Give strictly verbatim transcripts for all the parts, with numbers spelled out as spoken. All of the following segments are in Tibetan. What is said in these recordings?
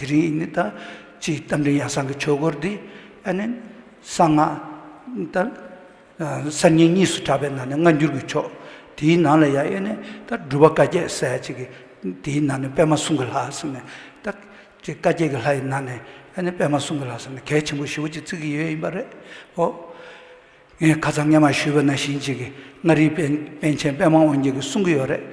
དེ་རིང་ནི་ད་ཅིག་རྟ་མགྲིན་ཡང་གསང་གི་ཆོས་སྐོར་འདི་ཨ་ནི་གསང་སྔགས་ད་གསར་རྙིང་གཉིས་སུ་གྲགས་པའི་ནང་ནས་སྔ་འགྱུར་གྱི་ཕྱོགས། དེའི་ནང་ལ་ཡང་ཨ་ནི་ད་སྒྲུབ་པ་བཀའ་བརྒྱད་ཟེར་ཅིག་གི། དེའི་ནང་ནས་པདྨ་གསུང་གི་ལྷ་ཟེར་ནས་ད་ཅིག་བཀའ་བརྒྱད་ཀྱི་ལྷ་ཡི་ནང་ནས་ཨ་ནི་པདྨ་གསུང་གི་ལྷ་ཟེར་ནས་གལ་ཆེན་པོ་ཞེ་པོ་ཅིག་བརྩི་གི་ཡོད་ཡིན་པ་རེད། ཨོ། ངས་ཁ་སང་སྔས་མ་ཞུས་པ་ནང་བཞིན་ཅིག་གི་མངའ་རིས་པཎ་པཎ་ཆེན་པདྨ་དབང་རྒྱལ་གྱིས་གསུང་གི་ཡོད་རེད།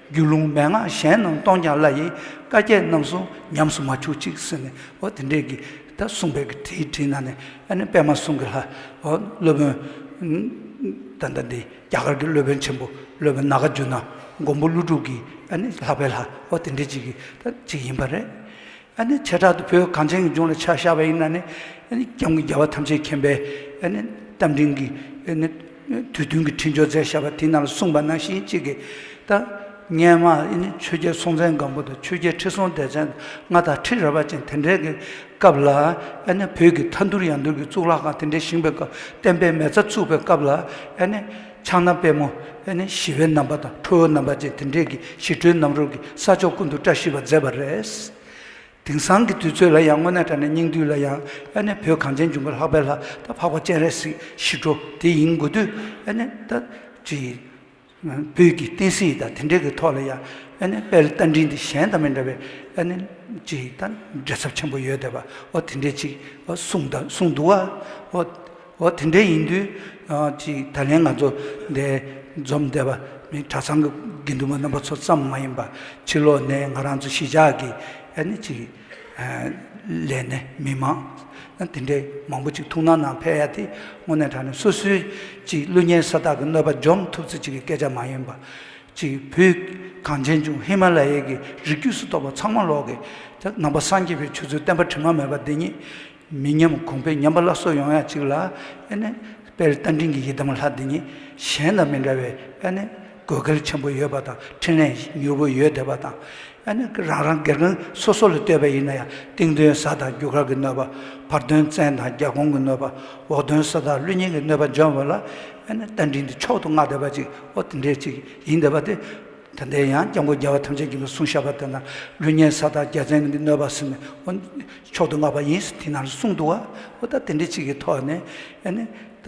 རྒྱུད་ལུང་མན་ངག་གཞན་རྣམས་སྟོང་ཀྱང་བླ་ཡི། བཀའ་བརྒྱད་རྣམ་གསུམ་ཉམས་སུ་མ་བཅུག་ཅིག་ཟེར་ནས། འོ་དེ་འདྲས་ཀྱི་ད་གསུངས་པའི་གི་བྲིས་བྲིས་ན་ནས་ཨ་ནི་པདྨ་གསུང་གི་ལྷ། འོ་སློབ་དཔོན། ད་ལྟ་འདི་རྒྱ་གར་གྱི་སློབ་དཔོན་ཆེན་པོ་སློབ་དཔོན་ནཱ་ག་ཛུ་ན་མགོན་པོ་ཀླུ་སྒྲུབ་ཀྱི་ཨ་ནི་ལྷག་པའི་ལྷ། འོ་དེ་འདྲས་ཅིག་གི་ད་ཅིག་ཡིན་པ་རེད། ཨ་ནི་བྱེ་བྲག་ཏུ་བོད་གངས་ཅན་གྱི་ལྗོངས་ལ་ཆ་བཞག་པ་ཡིན་ན་ནི། ཨ་ནི་སྐྱབས་མགོན་རྒྱལ་བ་ཐམས་ཅད་མཁྱེན་པའི་ཨ་ནི་རྟ་མགྲིན་གྱི་ཨ་ནི་དུས་སྟོན་གྱི་འཕྲིན་བཅོལ་མཛད་བཞག་པ་དེའི་ནང་ལ་གསུངས་པ་ནང་བཞིན་ཅིག་གི། ད་སྔས་མ་ཨ་ནི་ཆོས་རྒྱལ་སྲོང་བཙན་སྒམ་པོ་དང་ཆོས་རྒྱལ་ཁྲི་སྲོང་ལྡེ་བཙན་མངའ་བདག་ཁྲི་རལ་པ་ཅན་དེ་འདྲའི་གི་སྐབས་ལ། ཨ་ནི་བོད་ཀྱི་མཐའ་འདུལ་ཡང་འདུལ་གྱི་གཙུག་ལག་ཁང་དེ་འདྲའི་བཞེངས་པའི་སྐབས། བསྟན་པའི་མེ་བཙའ་བཙུགས་པའི་སྐབས་ལ། ཨ་ནི་ཕྱག་ན་པདྨོ། ཨ་ནི་ཞི་བའི་རྣམ་པ་དང་ཁྲོ་བོའི་རྣམ་པ་ཅན་དེ་འདྲའི་གི་ཞི་ཁྲོའི་རྣམ་རོལ་གྱིས་ས་ཕྱོགས་ཀུན་ཏུ་བཀྲ་ཤིས་པར་མཛད་པ་རེད། དེང་སང་གི་དུས་ཚོད་ལ་ཡང་དངོས་གནས་དྲང་གནས་སྙིང་བསྡུས་ལ་ཡང་ཨ་ནི་བོད་གངས་ཅན་ལྗོངས་ཀྱི་ལྷག་པའི་ལྷ་ད་འཕགས་པ་སྤྱན་རས་གཟིགས་ཞི་ཁྲོ་དེ་ཡིན་དགོས་དུས། ཨ་ནི་ད་ཅིག་བོད་ཀྱི་བསྟན་སྲིད་དང་དེ་འབྲེལ་གྱི་ཐོག་ལ་ཡང་ཨ་ནི་དཔལ་རྟ་མགྲིན་འདི་གཞན་དང་མི་འདྲ་བའི་ཨ་ནི་ཅིག་ད་འབྲེལ་ཚབས་ཆེན་པོ་ཡོད་བསྡད་པ། འོ་དེ་འདྲས་ཅིག་འོ་གསུངས་ད་གསུངས་འདུག་བ། འོ། འོ་དེ་འདྲ་ཡིན་དུས། ཨ་ཅིག་ད་ལན་ང་ཚོ་འདི་འཛོམས་བསྡད་པ་མི་གྲྭ་ཚང་གི་དགེ་འདུན་པ་རྣམ་པ་ཚོ་ཙམ་མ་ཡིན་པ། ཕྱི་ལོགས་ནས་ང་རང་ཚོ་གཞིས་ཆགས་ཀྱི་ཨ་ནི་ཅིག་ཨ་ལས་སྣེ་མི་མང་ཨ་དེ་འདྲའི་མང་པོ་ཅིག་ཐུགས་སྣང་གནང་ཕེབས་ཡ་དེ་དངོས་གནས་དྲང་གནས་སོ་སོའི་ཅིག་ཀླུ་གཉན་ས་བདག་གི་གནོད་པ་འཇོམས་ཐུབ་ཚེ་ཅིག་གི་སྐད་ཆ་མ་ཡིན་པ། ཅིག་བོད་གངས་ཅན་ལྗོངས་ཧི་མ་ལ་ཡའི་གི་རི་རྒྱུད་སུ་གཏོགས་པ་ཚང་མ་ལོག་གི་ད་ནང་པ་སངས་རྒྱས་པའི་ཆོས་ཚུལ་བསྟན་པ་དྲི་མ་མེད་པ་འདི་ཉིད། མི་ཉམས་གོང་འཕེལ་ཉམས་པ་སླར་གསོ་ཡོང་ཡ་ཅིག་ལ་ཨ་ནི་དཔལ་རྟ་མགྲིན་གྱི་ཡི་དམ་ལྷ་འདི་ཉིད་གཞན་དང་མི་འདྲ་བའི་ཨ་ནི་དགོས་གལ་ཆེན་པོ་ཡོད་པ་དང་། འཕྲིན་ལས་མྱུར་པོ་ཡོད་བསྡད་པ་དང་། ཨ་ནི་རང་རང་དགེ་རྒན་སོ་སོ་ལ་ལྟོས་པ་ཡིན་ན་ཡང་སྟེང་གདོན་གཟའ་དང་རྒྱུ་སྐར་གྱི་གནོད་པ། བར་གདོན་བཙན་དང་རྒྱལ་འགོང་གི་གནོད་པ། འོག་གདོན་ས་བདག་ཀླུ་གཉན་གྱི་གནོད་པ་འཇོམས་པ་ལ་ཨ་ནི་རྟ་མགྲིན་འདི་མཆོག་ཏུ་བསྔགས་བསྡད་པ་ཅིག་འོ་དེ་འདྲས་ཅིག་ཡིན་བསྡད་པ་དེ། ད་ལྟའི་ཡང་སྐྱབས་མགོན་རྒྱལ་བ་ཐམས་ཅད་མཁྱེན་པས་གསུངས་བཞག་པ་ལྟར་ན། ཀླུ་གཉན་ས་བདག་རྒྱལ་བཙན་གྱི་གནོད་པ་ཟེར་ནས་འོ་མཆོག་ཏུ་བསྔགས་པ་ཡིན་ཟེར་དེ་ནང་ལ་གསུངས་འདུག་བ། འོ་ད་དེ་འདྲ་ཅིག་གི་ཐོག་ནས་ཨ་ནི་ད་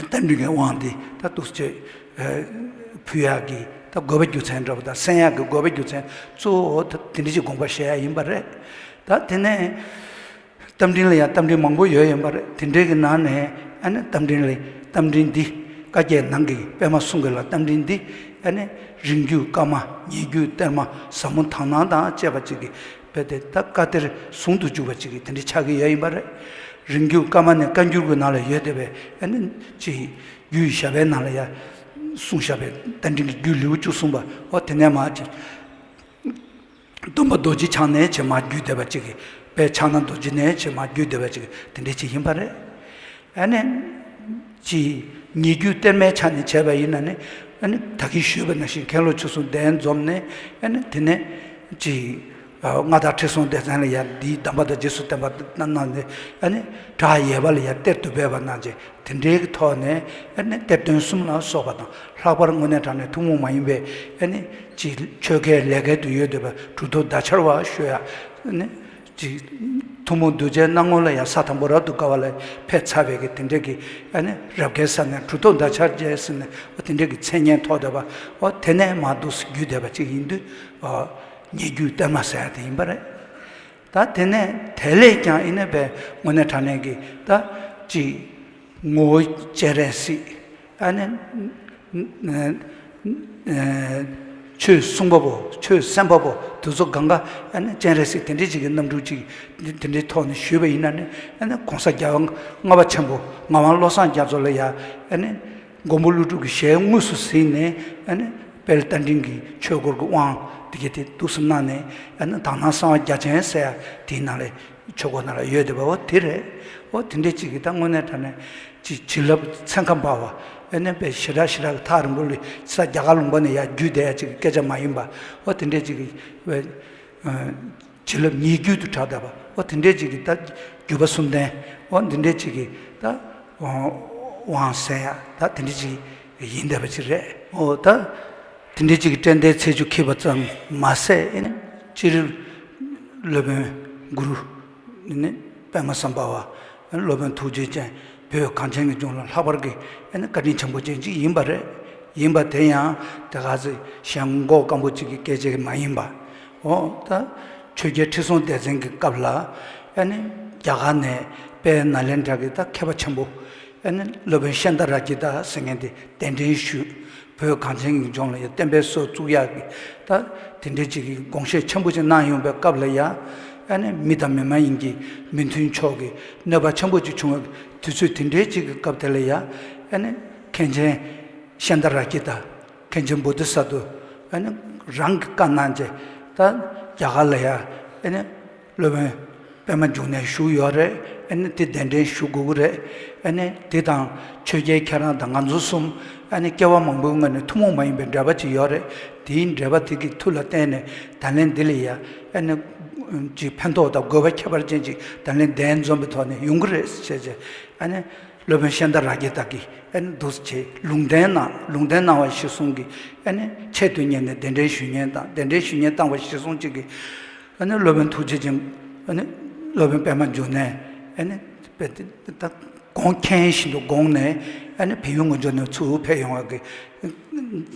རྟ་མགྲིན་གྱི་དབང་འདི་ད་འདུག་སེ་ཕུལ་ཡག་གི་ད་དགོས་པ་རྒྱུ་མཚན་འདྲ་པོ་དང་། གསན་ཡག་གི་དགོས་པ་རྒྱུ་མཚན་གཙོ་བོ་ད་དེ་འདྲ་ཅིག་དགོངས་པ་བཞེས་ཡག་ཡིན་པ་རེད། ད་དེ་ནས། རྟ་མགྲིན་ལ་ཡང་རྟ་མགྲིན་མང་པོ་ཡོད་ཡིན་པ་རེད། དེ་འདྲའི་གི་ནང་ནས་ཨ་ནི་རྟ་མགྲིན་ལ་རྟ་མགྲིན་འདི་བཀའ་བརྒྱད་ནང་གི་པདྨ་གསུང་གི་ལྷ་རྟ་མགྲིན་འདི་ཨ་ནི་རིང་བརྒྱུད་བཀའ་མ། ཉེ་བརྒྱུད་གཏེར་མ། ཟབ་མོ་དག་སྣང་དང་བཅས་པ་ཅིག་གི་བོད་དེ་ད་བཀའ་གཏེར་ཟུང་དུ་འཇུག་པ་ཅིག་གི་དེ་འདྲ་ཆགས་ཀྱི་ཡོད་ཡིན་པ་རེད། རིང་བརྒྱུད་བཀའ་མ་ནི་བཀའ་འགྱུར་གྱི་ནང་ལ་ཡོད་བསྡད་པའི་ཨ་ནི་ཅིག་རྒྱུད་བཞི་པའི་ནང་ལ་ཡང་གསུངས་བཞག་པའི་རྟ་མགྲིན་གྱི་རྒྱུད་ལེའུ་བཅུ་གསུམ་པ། འོ་དེ་ནས་མར་ཅིག་སྟོན་པ་རྡོ་རྗེ་འཆང་ནས་བྱས་མར་བརྒྱུད་བསྡད་པ་ཅིག་གི་དཔལ་ཕྱག་ན་རྡོ་རྗེ་ནས་བྱས་མར་བརྒྱུད་བསྡད་པ་ཅིག་གི་དེ་འདྲ་ཅིག་ཡིན་པ་རེད། ཨ་ནི་ཅིག་ཉེ་བརྒྱུད་གཏེར་མའི་ཆ་ནས་བྱས་པ་ཡིན་ན་ནི། ཨ་ནི་ད་གིན་ཞུས་པ་ནང་བཞིན་མཁན་སློབ་ཆོས་གསུམ་གདན་འཛོམས་ནས། ཨ་ནི་དེ་ནས་ཅིག་མངའ་བདག་ཁྲི་སྲོང་ལྡེ་བཙན་ལ་ཡང་འདིའི་གདམས་པ་དང་རྗེས་སུ་བསྟན་པ་གནང་ནས། ཨ་ནི་བྲག་ཡས་པ་ལ་ཡང་གཏེར་དུ་སྦས་པ་གནང་རྗེས། དེ་འདྲའི་གི་ཐོག་ནས་ཨ་ནི་གཏེར་སྟོན་གསུམ་ལ་སོགས་པ་དང་། ལྷག་པར་དངོས་གནས་དྲང་གནས་ཐུན་མོང་མ་ཡིན་པའི་ཨ་ནི་ཅིག་ཆོས་སྐལ་ལས་སྐལ་དུ་ཡོད་བསྡད་པ་གྲུབ་ཐོབ་བརྡ་འཆར་བ་ཞུ་ཡ། ཨ་ནི་ཅིག་ཐུན་མོང་གདུལ་བྱའི་སྣང་ངོ་ལ་ཡང་ས་དང་པོ་རབ་ཏུ་དགའ་བ་ལ་ཕེབས་ཚར་བའི་གི་དེ་འདྲའི་གི་ཨ་ནི་རབ་དཀའི་ས་ནས་གྲུབ་ཐོབ་བརྡ་འཆར་རྒྱས་ཟེར་ནས་དེ་འདྲའི་གི་མཚན་སྙན་ཐོགས་བསྡད་པ། འོ་དེ་ནས་མར་འདུག་སེ་བརྒྱུད་བསྡད་པ་ཅིག་ཡིན་དུས། འོ་ཉེ་བརྒྱུད་གཏེར་མ་ཟེར་ཡ་དེ་ཡིན་པ་རེད། ད་དེ་ནས་དེ་ལས་ཀྱང་ཨེ་ནས་པའི་དངོས་གནས་དྲང་གནས་ཀྱི་ད་ཅིག་ངོ་བོ་སྤྱན་རས་གཟིགས། ཨ་ནི་ཆོས་གསུང་པ་པོ། ཆོས་གསན་པ་པོ་དེ་ཚོ་གང་ག་ཨ་ནི་སྤྱན་རས་གཟིགས་དེ་འདྲའི་ཅིག་གི་རྣམ་འགྱུར་ཅིག་དེ་འདྲའི་ཐོག་ནས་ཞུས་པ་ཡིན་ན་ནི། ཨ་ནི་གོང་ས་རྒྱལ་བ་ལྔ་པ་ཆེན་པོ་ངག་དབང་བློ་བཟང་རྒྱ་མཚོ་ལ་ཡ་ཨ་ནི། མགོན་པོ་ཀླུ་སྒྲུབ་ཀྱི་ཞལ་དངོས་སུ་གཟིགས་ནས། ཨ་ནི་དཔལ་རྟ་མགྲིན་གྱི་ཆོས་སྐོར་གྱི་དབང་དེ་ག་དེ་འདུག་སེ་གནང་ནས། ཨ་ནི་དག་སྣང་གསང་བ་རྒྱ་ཆེན་ཟེར་ཡ་དེའི་ནང་ལ་ཆོས་སྐོར་ནང་ལ་ཡོད་བསྡད་པ། འོ་དེ་རེད། འོ་དེ་འདྲས་ཅིག་གི་ད་དངོས་གནས་དྲང་གནས་ཅིག་བྱིན་རླབས་ཚན་ཁ་འབར་བ། ཨ་ནི་དཔེ་ཞེ་དྲག་ཞེ་དྲག་གི་ཐག་རིང་པོ་ལ་ས་རྒྱ་གར་ལུང་པ་ནས་ཡར་བརྒྱུད་བསྡད་ཡ་ཅིག་གི་སྐད་ཆ་མ་ཡིན་པ། འོ་དེ་འདྲས་ཅིག་གི་དཔེ། བྱིན་རླབས་ཉེ་བརྒྱུད་དུ་གྲགས་བསྡད་པ། འོ་དེ་འདྲས་ཅིག་གི་ད་བརྒྱུད་པ་གསུམ་ལྡན། འོ་འདི་འདྲས་ཅིག་གི་ད་དབང་ཟེར་ཡ་ད་དེ་འདྲས་ཅིག་ཡིན་བསྡད་པ་ཅིག་རེད། འོ་ད་དེ་འདྲས་ཅིག་གི་སྤྲེལ་ཟླའི་ཚེས་བཅུ་འཁེལ་བ་ཙམ་མ་ཟད། ཨེ་ནི་སྤྱིར་ སློབ་དཔོན་གུ་རུ་ནི་པདྨ་སམ་བྷ་བ། སློབ་དཔོན་ཐུགས་རྗེ་ཅན། བོད་གངས་ཅན་གྱི་ལྗོངས་ལ་ལྷག་པར་གྱི་ཨ་ནི་བཀའ་དྲིན་ཆེན་པོ་ཅན་ཅིག་ཡིན་པ་རེད། ཡིན་པ་དེ་ཡང་དེ་ག་ཚོད་གཞན་མགོ་སྐམ་པོ་ཅིག་གི་སྐད་ཆ་མ་ཡིན་པ། འོ་ད་ཆོས་རྒྱལ་ཁྲི་སྲོང་ལྡེ་བཙན་གྱི་སྐབས་ལ་ཨ་ནི་རྒྱ་གར་ནས་དཔལ་ནཱ་ལེནྡྲ་གི་ད་མཁས་པ་ཆེན་པོ་ཨ་ནི་སློབ་དཔོན་ཤཱནྟ་རཀྵི་ཏ་ཟེར་མཁན་དེ་གདན་འདྲེན་ཞུས། བོད་གངས་ཅན་གྱི་ལྗོངས་ལ་ཡང་བསྟན་པའི་སྲོལ་བཙུགས་ཡག་གི་ད་དེ་འདྲའི་ཅིག་གི་དགོངས་བཞེད་ཆེན་པོ་ཅིག་གནང་ཡོང་པའི་སྐབས་ལ་ཡང་ཨ་ནི་མི་དང་མི་མ་ཡིན་གྱི་མི་མཐུན་ཕྱོགས་ཀྱི་གནོད་པ་ཆེན་པོ་ཅིག་བྱུང་བའི་དུས་ཚོད་དེ་འདྲའི་ཅིག་གི་སྐབས་དེ་ལ་ཡང་ཨ་ནི་མཁན་ཆེན་ཤཱནྟ་རཀྵི་ཏ། མཁན་ཆེན་བོ་དྷི་ས་ཏྭ་ཨ་ནི་རང་གི་བཀའ་གནང་བྱས་ད་རྒྱ་གར་ལ་ཡང་ཨ་ནི་སློབ་དཔོན་པདྨ་འབྱུང་གནས་བཞུགས་ཡོད་རེད། ཨ་ནི་དེ་གདན་འདྲེན་ཞུ་དགོས་ཀྱི་རེད། ཨ་ནི་དེ་དང་ཆོས་རྒྱལ་ཁྱེད་རང་དང་ང་ཚོ་གསུམ་ཨ་ནི་སྐྱེ་བ་མང་པོའི་སྔོན་ནས་ཐུན་མོང་མ་ཡིན་པའི་འབྲེལ་བ་ཅིག་ཡོད་རེད། དེའི་འབྲེལ་བ་དེ་གི་མཐུ་ལ་བརྟེན་ནས་ད་ལན་འདི་ལ་ཡ་ཨ་ནི་ཅིག་ཕན་ཐོགས་དང་དགོས་པ་ཁྱད་པར་ཅན་ཅིག་ད་ལན་གདན་འཛོམས་པའི་ཐོག་ནས་ཡོང་གི་རེད་ཟེར་བྱས་ཨ་ནི་སློབ་དཔོན་ཤཱནྟ་རཀྵི་ཏ་གིས་ཨ་ནི་འདུག་སེ་ལུང་བསྟན་གནང་ལུང་བསྟན་གནང་བ་གཞིར་བཟུང་གིས་ཨ་ནི་ཆེད་དུ་གཉེར་ནས་གདན་འདྲེན་ཞུ་མཁན་དང་གདན་འདྲེན་ཞུ་མཁན་བཏང་བ་གཞིར་བཟུང་ཅིག་གིས། ཨ་ནི་སློབ་དཔོན་ཐུགས་རྗེ་ཅན། ཨ་ནི་སློབ་དཔོན་པདྨ་འབྱུང་གནས། ཨ་ནི་དཔེ་དེ་ད་དགོངས་མཁྱེན་བཞིན་དུ་དགོངས་ནས་ཨ་ནི་བལ་ཡུལ་ངོས་ཕྱོགས་ནས་ཚུར་ཕེབས་ཡོང་བ་གི་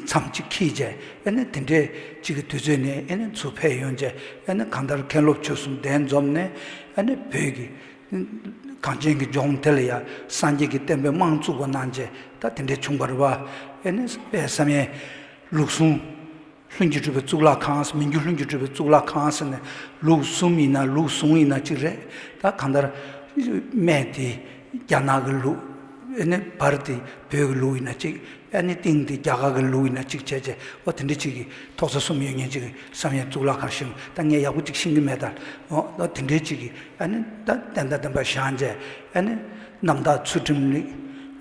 མཚམས་ཅིག་འཁེལ་བྱས། ཨ་ནི་དེ་འདྲས་ཅིག་གི་དུས་ཚོད་ནས་ཨ་ནི་ཚུར་ཕེབས་ཡོང་བྱས། ཨ་ནི་གང་ལྟར་མཁན་སློབ་ཆོས་གསུམ་གདན་འཛོམས་ནས་ཨ་ནི་བོད་ཀྱི་གངས་ཅན་གྱི་ལྗོངས་དེ་ལ་ཡང་སངས་རྒྱས་ཀྱི་བསྟན་པའི་རྨང་བཙུགས་པ་གནང་བྱས་ད་དེ་འདྲས་བྱུང་བ་རེད་པ། ཨ་ནི་དཔལ་བསམ་ཡས་ལུགས་ཟུང་། ལྷུན་གྱིས་གྲུབ་པའི་གཙུག་ལག་ཁང་ཟེར། མི་འགྱུར་ལྷུན་གྱིས་གྲུབ་པའི་གཙུག་ལག་ཁང་ཟེར་ནས་ལུགས་གསུམ་ཡིན་ན་ལུགས་ཟུང་ཡིན་ན་གཅིག་རེད། ད་གང་ལྟར་སྨད་དེ་རྒྱ་ནག་གི་ལུགས། ཨ་ནི་བར་དེ་བོད་ཀྱི་ལུགས་ཡིན་ན་གཅིག་ཨ་ནི་སྟེང་དེ་རྒྱ་གར་གྱི་ལུགས་ཡིན་ན་གཅིག་བྱས་བྱས། འོ་དེ་འདྲ་གཅིག་གི་ཐོག་ས་གསུམ་ཡོད་མཁན་གཅིག་གི་བསམ་ཡས་གཙུག་ལག་ཁང་ཞིག་ད་ངས་ཡག་པོ་གཅིག་ཤེས་ཀྱི་མེད་ད། འོ་ད་དེ་འདྲའི་གཅིག་གི་ཨ་ནི་ད་བསྟན་དང་ལྡན་པ་བཞེངས་བྱས། ཨ་ནི་རྣམ་དག་ཚུལ་ཁྲིམས་གླིང་།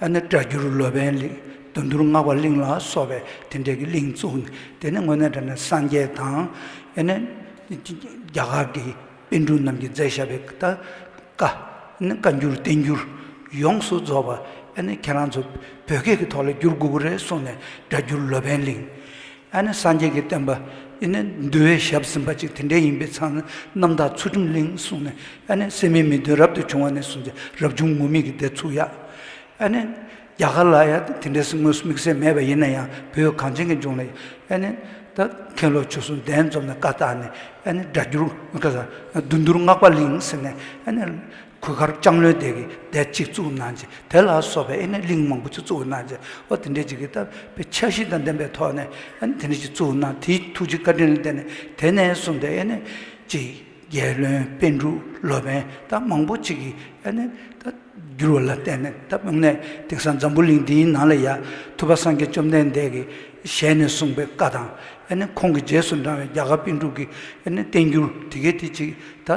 ཨ་ནི་སྒྲ་སྒྱུར་ལོ་པཎ་གླིང་། བདུད་འདུལ་སྔགས་པ་གླིང་ལ་སོགས་པའི་དེ་འདྲའི་གི་གླིང་བཙུགས་ནས། དེ་ནི་དངོས་གནས་དྲང་གནས་སངས་རྒྱས་དང་། ཨ་ནི་རྒྱ་གར་གྱི་པཎ་གྲུབ་རྣམས་ཀྱིས་མཛད་བཞག་པའི་ད་བཀའ། ཨ་ནི་བཀའ་འགྱུར་བསྟན་འགྱུར་ཡོངས་སུ་རྫོགས་པ་ཨ་ནི་ཁྱེད་རང་ཚོ་བོད་སྐད་ཀྱི་ཐོག་ལ་བསྒྱུར་དགོས་ཀྱི་རེད་གསུངས་ནས་སྒྲ་སྒྱུར་ལོ་པཎ་གླིང་། ཨ་ནི་སངས་རྒྱས་ཀྱི་བསྟན་པ་ཨ་ནི་འདུལ་བའི་ཞབས་ཟིན་པ་ཅིག་དེ་འདྲ་ཡིན་པའི་ཚང་ནས་རྣམ་དག་ཚུལ་ཁྲིམས་གླིང་གསུངས་ནས། ཨ་ནི་སད་མི་མི་བདུན་རབ་ཏུ་བྱུང་བ་ནས་བཟུང་སྟེ་རབ་བྱུང་ངུར་སྨྲིག་གི་སྡེ་ཚུགས་ཡ། ཨ་ནི་རྒྱ་གར་ལ་ཡང་དེ་འདྲའི་དངོས་སུ་དམིགས་བསལ་མེད་པ་ཡིན་ན་ཡང་བོད་གངས་ཅན་གྱི་ལྗོངས་ལ་ཨ་ནི་ད་མཁན་སློབ་ཆོས་གསུམ་གདན་འཛོམས་ནས་བཀའ་བཏགས་ནས། ཨ་ནི་སྒྲ་སྒྱུར་བདུད་འདུལ་སྔགས་པ་གླིང་ཟེར་ནས། ཨ་ནི་གོས་དཀར་ལྕང་ལོའི་སྡེ་གི་སྡེ་གཅིག་བཙུགས་གནང་བྱས། དེ་ལ་སོགས་པའི་ཨ་ནི་གླིང་མང་པོ་ཅིག་བཙུགས་གནང་བྱས། འོ་དེ་འདྲའི་ཅིག་གི་ད་དཔེ་འཆར་གཞི་དང་ལྡན་པའི་ཐོག་ནས་ཨ་ནི་དེ་འདྲ་ཅིག་བཙུགས་གནང་། དེའི་ཐུགས་རྗེ་བཀའ་དྲིན་ལ་བརྟེན་ནས་དེ་ནས་བཟུང་སྟེ་ཨ་ནི་ཅིག་རྒྱལ་བློན་པཎ་གྲུབ་ལོ་པཎ་ད་མང་པོ་ཅིག་གིས་ཨ་ནི་ད་བསྒྱུར་བ་ལ་བརྟེན་ནས། ད་དངོས་གནས་དེང་སང་འཛམ་བུ་གླིང་འདིའི་ནང་ལ་ཡ་ཐུབ་པ་སངས་རྒྱས་བཅོམ་ལྡན་འདས་ཀྱི་ཞལ་ནས་གསུངས་པའི་བཀའ་དང་། ཨ་ནི་ཁོང་གི་རྗེས་སུ་འབྲང་བའི་རྒྱ་གར་པཎ་གྲུབ་ཀྱི་ཨ་ནི་བསྟན་འགྱུར་དེ་གའི་དེ་ཅིག་ད་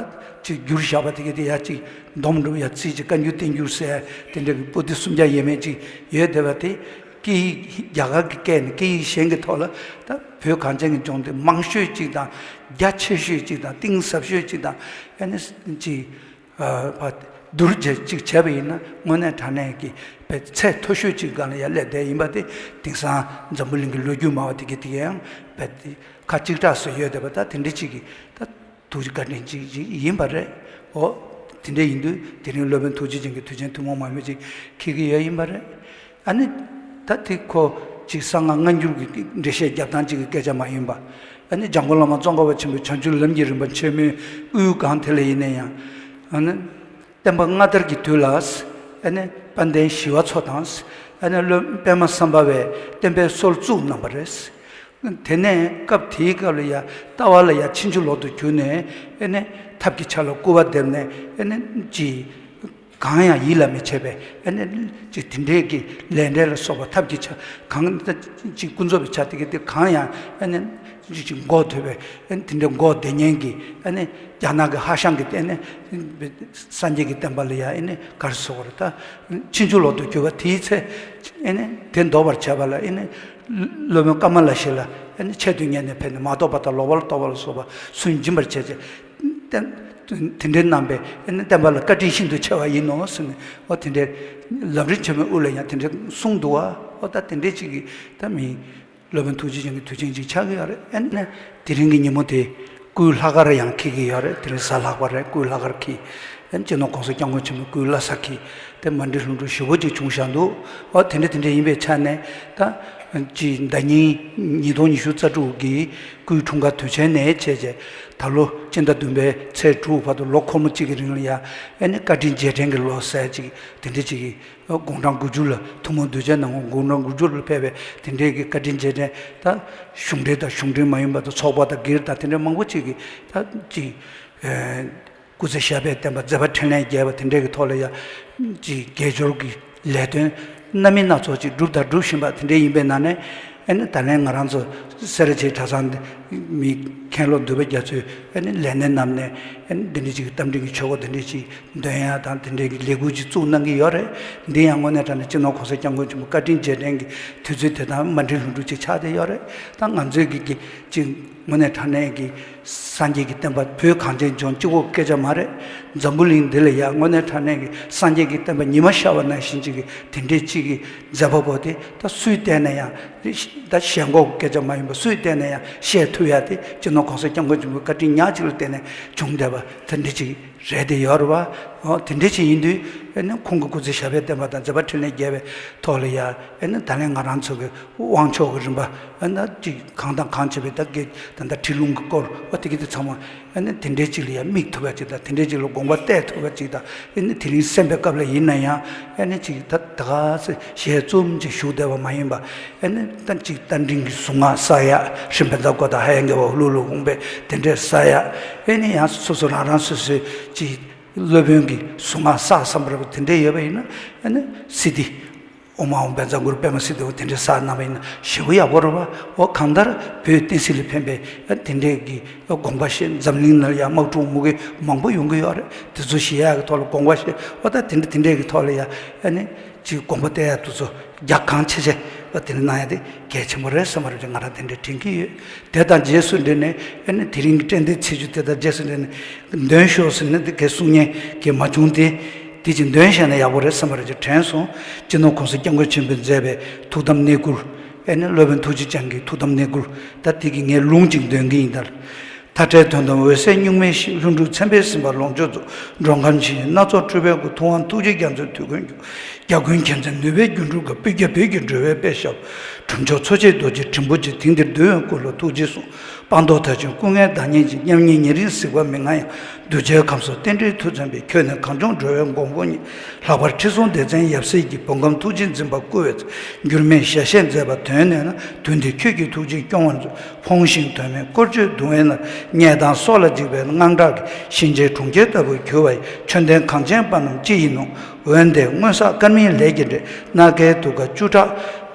ཅིག་བསྒྱུར་བཞག་པ་དེ་གའི་དེ་ཡ་ཅིག་སྡོམ་སྒྲུབ་ཡ་རྩིས་ཀྱི་བཀའ་འགྱུར་བསྟན་འགྱུར་ཟེར་དེ་འདྲ་གི་པོ་ཏི་སུམ་བརྒྱ་ཡས་མས་ཅིག་ཡོད་བསྡད་པ་དེ། སྐད་ཡིག་རྒྱ་གར་གྱི་སྐད་ནས་སྐད་ཡིག་གཞན་གྱི་ཐོག་ལ་ད་བོད་གངས་ཅན་གྱི་ལྗོངས་དེ་མང་ཤོས་ཅིག་དང་རྒྱ་ཆེ་ཤོས་ཅིག་དང་གཏིང་ཟབ་ཤོས་ཅིག་དང་ཨ་ནི་ཅིག་བསྡུར་བྱས་ཅིག་བྱས་པ་ཡིན་ན་དངོས་གནས་དྲང་གནས་ཀྱི་བའི་ཚད་མཐོ་ཤོས་ཅིག་སྒང་ལ་ཡར་སླེབས་བསྡད་ཡིན་པ་དེ་དེང་སང་འཛམ་བུ་གླིང་གི་ལོ་རྒྱུས་སྨྲ་བ་དེ་གའི་དེ་གའི་ཡང་བའི་ཁ་གཅིག་གྲགས་སུ་ཡོད་བསྡད་པ་ད་དེ་འདྲ་ཅིག་གི་ད། ཐུགས་རྗེ་བཀའ་དྲིན་ཅིག་ཅིག་ཡིན་པ་རེད། འོ། དེ་འདྲ་ཡིན་དུས་དེ་རིང་སློབ་དཔོན་ཐུགས་རྗེ་ཅན་གྱི་དུས་ཆེན་ཐུན་མོང་མ་ཡིན་པ་ཅིག་འཁེལ་གྱི་ཡོད་ཡིན་པ་རེད། ཨ་ནི། ད་དེ་ཁོ་ཅིག་གསང་སྔགས་སྔ་འགྱུར་གྱི་འགྲེལ་བཤད་རྒྱབ་སྟངས་ཅིག་གི་སྐད་ཆ་མ་ཡིན་པ། ཨ་ནི་འཇམ་མགོན་བླ་མ་ཙོང་ཁ་པ་ཆེན་པོས་བྱང་ཆུབ་ལམ་གྱི་རིམ་པ་ཆེན་མོའི་དབུའི་སྒང་དེ་ལ་ཡིན་ན་ཡང་། ཨ་ནི། བསྟན་པ་སྔ་དར་གྱི་དུས་ལ། ཨ་ནི་དཔལ་ལྡན་ཞི་བ་འཚོ་དང་། ཨ་ནི་སློབ་པདྨ་སམ་བྷ་བས་བསྟན་པའི་སྲོལ་བཙུགས་གནང་བ་རེད། དེ་ནས་སྐབས་དེའི་སྐབས་ལ་ཡ་ལྟ་བ་ལ་ཡ་ཕྱིན་ཅི་ལོག་ཏུ་གྱུར་ནས། ཨ་ནི་ཐབས་ཀྱི་ཆ་ལ་སྐུར་བ་འདེབས་ནས། ཨ་ནི་ཅི། གང་ཡང་ཡིད་ལ་མི་བྱེད་པའི་ཨ་ནི་ཅི་དེ་འདྲའི་གི་ལས་འབྲས་ལ་སོགས་པ་ཐབས་ཀྱི་ཆ་གང་ཅི་ཀུན་རྫོབ་པའི་ཆ་དེ་གི་དེ་གང་ཡང་ཨ་ནི་ཅི་ཅི་འགོག་ཐུབ་པའི་ཨ་ནི་དེ་འདྲའི་འགོག་བདེ་ཉན་གྱི་ཨ་ནི་རྒྱ་ནག་གི་ཧྭ་ཤང་གི་ཨ་ནི་སངས་རྒྱས་ཀྱི་བསྟན་པ་ལ་ཡ་ཨ་ནི་ག་རེ་ཟེར་དགོས་རེད། ད་ཕྱིན་ཅི་ལོག་ཏུ་གྱུར་པ་དེའི་ཚེ་ཨ་ནི་དེ་ཟློག་པར་བྱ་བ་ལ་ཨ་ནི་སློབ་དཔོན་ཀ་མ་ལ་ཤཱི་ལ་ཨ་ནི་ཆེད་དུ་གཉེར་ནས་ཕེབས་ནས་མ་རྟོགས་པ་དང་ལོག་པར་རྟོག་པ་ལ་སོགས་པ་སུན་འབྱིན་པར་བྱས་ཏེ། བསྟན། དེ་འདྲའི་རྣམ་པའི་ཨ་ནི་བསྟན་པ་ལ་བཀའ་དྲིན་ཤིན་ཏུ་ཆེ་བ་ཡིན་ནོ་ཟེར་ནས། འོ་དེ་འདྲའི་ལམ་རིམ་ཆེན་མོའི་དབུ་ལ་ཡང་དེ་འདྲའི་གསུངས་འདུག་བ། འོ་ད་དེ་འདྲའི་ཅིག་གིས་ད་མི་སློབ་དཔོན་ཐུགས་རྗེ་ཅན་གྱི་དུས་ཆེན་ཅིག་ཆགས་ཀྱི་ཡོད་རེད། ཨ་ནི་དེ་རིང་གི་ཉིན་མོ་དེ་ སྐུའི་ལྷག་དཀར་ཡང་འཁྱེར་གྱི་ཡོད་རེད། དེ་རིང་གཟའ་ལྷག་པ་རེད། སྐུའི་ལྷག་དཀར་འཁྱེར། ཨ་ནི་སྤྱི་ནོར་༸གོང་ས་༸སྐྱབས་མགོན་ཆེན་པོའི་སྐུའི་བླ་གཟའ་འཁྱེར་དེ་མ་འགྲིག་ལྷུན་གྲུབ་ཞེ་པོ་ཅིག་བྱུང་བཞག་འདུག་ཨོ་དེ་འདྲ་དེ་འདྲ་ཡིན་པའི་ཆ་ནས་ད་ཅིག་ཟླ་ཉིན་ཉིས་སྟོང་ཉི་ཤུ་རྩ་དྲུག་གི་སྐུའི་འཁྲུངས་སྐར་དུས་ཆེན་ནས་བྱས་བྱས་ད་ལོ་སྤྱི་ཟླ་བདུན་པའི་ཚེས་དྲུག་བར་དུ་ལོ་འཁོར་མོ་གཅིག་གི་རིང་ལ་ཡ་ཨ་ནི་བཀའ་དྲིན་རྗེས་དྲན་གྱི་ལོ་ཟེར་ཅིག་དེ་འདྲ་ཅིག་གི་དགུང་གྲངས་དགུ་བཅུ་ལ་ཐུན་མོང་གདུལ་བྱའི་ནང་དགུང་གྲངས་དགུ་བཅུ་ལ་ཕེབས་པའི་དེ་འདྲའི་གི་བཀའ་དྲིན་རྗེས་དྲན་ད་གཞུང་འབྲེལ་དང་གཞུང་འབྲེལ་མ་ཡིན་པ་དང་ཚོགས་པ་དང་སྒེར་དང་དེ་འདྲའི་མང་པོ་ཅིག་གིས་ད་ཅིག་ཨེ་སྐུ་ཚེ་ཞབས་པད་བརྟན་པ་མཛད་པ་འཕྲིན་ལས་རྒྱས་པ་དེ་འདྲའི་གི་ཐོག་ལ་ཡ་ཅིག་དགེ་སྦྱོར་གྱི་ལས་དོན་སྣ་མིན་སྣ་ཚོགས་ཅིག་བསྒྲུབས་དང་སྒྲུབ་བཞིན་པ་དེ་འདྲའི་ཡིན་པའི་ནང་ནས་ཨེ་ནི་ད་ལན་ང་རང་ཚོ་སེ་ར་བྱེས་གྲྭ་ཚང་མི་མཁན་སློབ་འདུས་པ་རྒྱ་མཚོས་ཨེ་ནི་ལས་སྣེ་རྣམས་ནས་ཨེ་ནི་འདི་འདྲའི་ཅིག་རྟ་མགྲིན་གྱི་ཆོས་སྐོར་དེ་འདྲའི་ཅིག་འདོན་ཡ་དང་དེ་འདྲའི་གི་ལས་འགུལ་ཅིག་བཙུགས་གནང་གི་ཡོད་རེད། འདི་ཡང་དངོས་གནས་དྲང་གནས་སྤྱི་ནོར་༸གོང་ས་༸སྐྱབས་མགོན་ཆེན་པོ་བཀའ་དྲིན་རྗེས་དྲན་གྱི་དུས་ཚོད་དེ་དང་མ་འགྲིག་ལྷུན་གྲུབ་ཅིག་ཆགས་བསྡད་ཡོད་རེད། ད་ང་ཚོའི་གི་གི་ཅིག་དངོས་གནས་དྲང་གནས་ཀྱི་སངས་རྒྱས་ཀྱི་བསྟན་པ་བོད་གངས་ཅན་ལྗོངས་གཅིག་པོ་སྐད་ཆ་མ་རེད། འཛམ་བུ་གླིང་འདི་ལ་ཡང་དངོས་གནས་དྲང་གནས་ཀྱི་སངས་རྒྱས་ཀྱི་བསྟན་པ་ཉི་མ་ཤར་བ་ནང་བཞིན་ཅིག་གི་དེ་འདྲའི་ཅིག་གི་མཛད་པ་པོ་དེ་ད་སུས་བལྟས་ན་ཡང་ད་ཞེན་ཁོག་སྐད་ཆ་མ་ཡིན་པ་སུས་བལྟས་ན་ཡང་བཤད་ཐུབ་ཡ་དེ་སྤྱི་ནོར་༸གོང་ས་༸སྐྱབས་མགོན་ཆེན་པོའི་བཀའ་དྲིན་ཉག་གཅིག་ལ་བརྟེན་ནས་བྱུང་བསྡད་པ་དེ་འདྲ་ཅིག་རེད་དེ་ཡོད་རེད་བ། ཨོ་དེ་འདྲ་ཅིག་ཡིན་དུས་ཨེ་ནི་ཁོང་གི་སྐུ་ཚེ་ཞབས་པད་བརྟན་པ་དང་མཛད་པ་འཕྲིན་ལས་རྒྱས་པའི་ཐོག་ལ་ཡ་ཨེ་ནི་ད་ལན་ང་རང་ཚོ་གི་དབང་ཆོག་གི་རིམ་པ་ཨེ་ན་ཅིག་གང་དང་གང་བྱེད་པའི་ད་གི་ད་ལྟ་ཁྲིད་ལུང་གི་སྐོར་ཨོ་དེ་གི་དེ་ཚང་མ་ཨེ་ནི་དེ་འདྲའི་ཅིག་ལ་ཡ་དམིགས་ཐུབ་པ་ཅིག་དང་དེ་འདྲའི་ཅིག་ལ་དགོངས་པ་གཏད་ཐུབ་པ་ཅིག་དང་ཨེ་ནི་དེ་རིང་གསན་པའི་སྐབས་ལ་ཡིན་ན་ཡང་ཨེ་ནི་ཅིག་ད་ད་ག་ཟེ་ཞལ་རྩོམ་ཅིག་ཞུགས་བསྡད་པ་མ་ཡིན་པ། ཨེ་ནི་ད་ཅིག་རྟ་མགྲིན་གྱི་གཟུངས་སྔགས་བསགས་ཡ་ཧྲི་བན་ཛ་གོ་དང་ཧ་ཡང་གི་བ་ཧུ་ལུ་ལུ་ཧུང་པའི་དེ་འདྲས་བསགས་ཡ། ཨེ་ནི་ཡང་སོ་སོ་རང་རང་སོ་སོའི་ཅིག་སློབ་དཔོན་གྱི་གཟུངས་སྔགས་བསགས་བསམ་པ་རེད་པ་དེ་འདྲས་ཡོད་པ་ཡིན་ན་ཨེ་ནི་སི་ཏི་ཨོ་མ་ཨོཾ་བཛྲ་གུ་རུ་པདྨ་སིདྡྷི་ཧཱུྃ་དེ་འདྲས་བསགས་གནང་བ་ཡིན་ན་ཞེ་པོ་ཡག་པོ་རེད་པ། འོ་གང་ལྟར་བོད་བསྟན་སྲིད་ལ་ཕན་པའི་ཨེ་དེ་འདྲས་ཀྱི་དགོངས་པ་བཞེས། འཛམ་གླིང་ནང་ཡང་དམག་འཁྲུག་མུ་གེ་མང་པོ་ཡོང་གི་ཡོད་རེད། དེ་ཚོ་ཞི་ཡག་གི་ཐོག་ལ་དགོངས་པ་བཞེས། འོ་ད་དེ་འདྲ་དེ་འདྲས་ཀྱི་ཐོག་ལ་ཡ་ཨེ་ནི། ཅིག་དགོངས་པ་གཏད་ཡ་དེ་ཚོ་རྒྱ་གང་ཆེ་ཆེ་བ་དེ་འདྲ་གནང་ཡ་དེ་གལ་ཆེན་པོ་རེད་བསམ་པ་རེད། ང་རང་དེ་འདྲ་དྲན་གྱི་ཡོད། དེ་དང་རྗེས་སུ་འབྲེལ་ནས་ཨ་ནི་དེ་རིང་གི་དྲན་རྟེན་ཚེས་བཅུ་དེ་དང་རྗེས་སུ་འབྲེལ་ནས་འདོན་ཤོག་ཟེར་ནས་དེ་གའི་གསུང་སྙན་གྱི་མ་བྱུང་སྟེ། དེ་ཅིག་འདོན་བཞག་ན་ཡག་པོ་རེད་བསམ་པ་རེད་ཅེས་དྲན་སོང་། སྤྱི་ནོར་༸གོང་ས་༸སྐྱབས་མགོན་ཆེན་པོས་མཛད་པའི་ཐུགས་དམ་གནས་སྐུལ། ཨ་ནི་སློབ་དཔོན་ཐུགས་རྗེ་ཅན་གྱི་ཐུགས་དམ་གནས་སྐུལ། ད་དེ་གི་ངས་ལུང་ཅིག་འདོན་གྱི་ཡིན་ད། མཐའ་བྲལ་དོན་དམ་འོད་གསལ་གཉུག་མའི་གཤིས། ལྷུན་གྲུབ་མཚན་དཔེའི་སེམས་དཔའ་ལོངས་སྤྱོད་རྫོགས། འགྲོ་མཁར་འཆི་བའི་སྣ་ཚོགས་སྤྲུལ་པའི་སྐུ། ཐུབ་དབང་ཐུགས་རྗེ་རྒྱ་མཚོའི་དུས་ཀུན་རྒྱུ། རྒྱལ་ཀུན་མཁྱེན་བརྩེ་ནུས་པའི་སྒྱུ་འཕྲུལ་གྱིས། སྤུས་རྒྱ་བོད་ཀྱི་འགྲོ་བའི་དཔེ་ཞབས། གྲུབ་མཆོག་འཚོ་བྱེད་རྡོ་རྗེ་དྲིལ་བུ་ཅན། དེང་འདིར་འདུལ་བའི་སྐུ་ལ་ཐུགས་རྗེས་ཟུངས། སྤངས་རྟོགས་མཐར་ཕྱིན་སྐུ་ལྔའི་བདག་ཉིད་ཅན། མཉམ་ཉིད་ཉེ་རིང་གཟིགས་པ་མི་མངའ་ཡང་། གདུལ་བྱའི་ཁམས་སུ་རྟེན་འབྲེལ་མཐུ་མཚོན་པའི། ཁྱོད་ནི་གངས་ལྗོངས་འགྲོ་བའི་མགོན་པོ་ཉིད། ལྷག་པར་ཁྲི་སྲོང་ལྡེ་བཙན་ཡབ་སྲས་ཀྱིས། བོད་ཁམས་ཐུགས་རྗེས་འཛིན་པར་བསྐུལ་བའི་ཚེ། འགྱུར་མེད་ཞལ་བཞེས་མཛད་པ་དོན་གནས་ན། དུས་འདིར་ཁྱོད་ཀྱི་ཐུགས་རྗེས་སྐྱོང་བར་མཛོད། ཕོངས་ཤིང་དོན་མེད་བཀོལ་སྤྱོད་གདུང་བས་མནར། ཉེས་དང་སྲོག་ལ་འཇིགས་པའི་དངངས་སྐྲག་གིས། གཤིན་རྗེའི་གྲོང་ཁྱེར་ལྟ་བུར་གྱུར་པ་ཡི། ཆོས་ལྡན་གངས་ཅན་པ་རྣམས་ཅི་ཡིན་ནོ། འོན་ཏེ་སྔོན་བསགས་དཀར་མིན་ལས་ཀྱི་འབྲས། སྣ་ཁའི་དུག་ཁ་བཅུ་ཕྲག།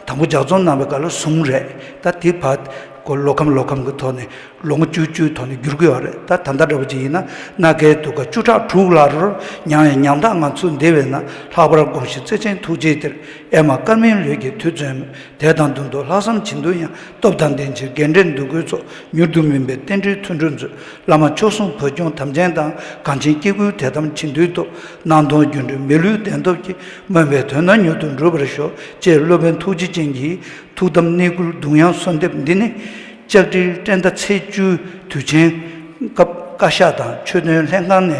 དང་པོ་ལྗགས་རྩོམ་གནང་བའི་སྐབས་ལ་གསུམ་རེད། ད་དེ་བར་གོ་ལོ་ཁམས་ལོ་ཁམས་ཀྱི་ཐོག་ནས་ལོ་ངོ་བཅུ་བཅུའི་ཐོག་ནས་བསྒྱུར་གྱི་ཡོད་རེད། ད་ད་ལྟ་འདྲ་པོ་ཅིག་ཡིན་ན་སྣ་ཁའི་དུག་ཁ་བཅུ་ཕྲག་དྲུག་ལ་རོར། མྱང་ཡང་མྱང་དག་ངང་ཚུལ་འདི་བས་ན། ལྷག་པར་དགོངས་ཤིག་བརྩེ་ཆེན་ཐུགས་རྗེའི་གཏེར། ཨེ་མ་དཀར་མིན་ལས་ཀྱི་མཐུ་མཚོན་མོད། དད་དང་མདུན་དུ་ལྷག་བསམ་བྱིན་མཐུ་ཡང་། སྟོབས་དང་ལྡན་ཕྱིར་དགེ་འབྲས་འདོད་དགུའི་ཚོགས། མྱུར་དུ་སྨིན་པའི་རྟེན་འབྲེལ་མཐུན་གྲོགས་མཛོད། བླ་མ་མཆོག་གསུམ་བོད་སྐྱོང་དམ་ཅན་དང་། གངས་ཅན་སྐྱེ་དགུའི་དད་དམ་བྱིན་མཐུའི་སྟོབས། སྣང་སྟོང་སྒྱུ་འཕྲུལ་མི་ལུས་བདེན་སྟོབས་ཀྱིས། སྨོན་པའི་དོན་རྣམས་མྱུར་དུ་འགྲུབ་པར་ཤོག་ཅེས་སློབ་དཔོན་ཐུགས་རྗེ་ཅན་གྱིས་ཐུགས་དམ་གནས་སྐུལ་གདུང་དབྱངས་གསོལ་འདེབས་འདི་ནི། ལྕགས་སྤྲེལ་སྤྲེལ་ཟླ་ཚེས་བཅུའི་དུས་ཆེན་སྐབས་བཀའ་ཤག་དང་ཆོས་དོན་ལྷན་ཁང་ནས་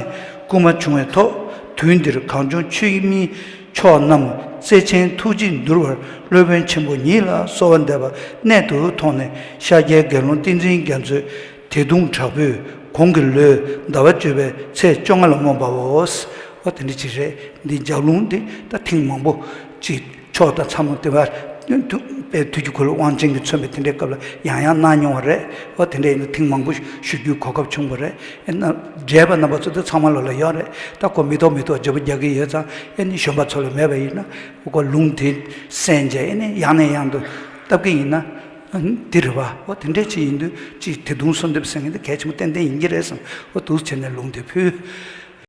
བསྐུལ་མ་བྱུང་བའི་ཐོག་དུས་འདིར་གངས་ལྗོངས་ཆོས་མིའི་ཕྱོགས་རྣམས་བརྩེ་ཆེན་ཐུགས་རྗེས་འདུལ་བར་སློབ་དཔོན་ཆེན་པོ་ཉིད་ལ་གསོལ་བ་འདེབས་པ་གནད་དུ་མཐོང་ནས། ཤཱཀྱའི་དགེ་སློང་བསྟན་འཛིན་རྒྱ་མཚོས་དད་གདུང་དྲག་པོས་གོང་གི་ལོའི་ཟླ་བ་བཅུ་པའི་ཚེས་བཅོ་ལྔ་ལ་བསྔོས་པའོ། ཨོ་དེ་འདྲ་ཅིག་རེད། འདི་ལྗགས་ལུང་འདི་ད་ཐེངས་མང་པོ་ཅིག་ཕྱོགས་དང་མཚམས་དེ་བར་དཔལ་དུས་ཀྱི་འཁོར་ལོ་དབང་ཆེན་གྱིས་མཚོན་པའི་དེ་འདྲའི་སྐབས་ལ་ཡང་ཡང་གནང་མྱོང་བ་རེད། ཨོ་དེ་འདྲ་ཡིན་ན་ཐེངས་མང་པོ་ཞུ་རྒྱུའི་གོ་སྐབས་བྱུང་བ་རེད། ཨེ་ན་འབྲེལ་པ་རྣམ་པ་ཚོ་དེ་ཚང་མ་ལོ་ལ་ཡོད་རེད། ད་ཁོ་མི་ཐོག་མི་ཐོག་བརྗོད་པ་རྒྱག་གི་ཡོད་ཙང་། ཨེ་ནི་གཞོན་པ་ཚོ་ལ་མེད་པ་ཡིན་ན་ཁོ་ལུང་དེ་གསན་བྱས་ཨེ་ནི་ཡང་ནས་ཡང་དུ་བཏབ་གི་ཡིན་ན་འདི་རེད་བ། ཨོ་དེ་འདྲས་ཅིག་ཡིན་དུས་ཅིག་དད་གདུང་གསོལ་འདེབས་ཟེར་མཁན་དེ་གལ་ཆེན་པོ་ཏན་ཏན་ཡིན་གྱི་རེད་བསམ། ཨོ་འདུག་བྱས་ནས་ལུང་དེ་ཕུལ།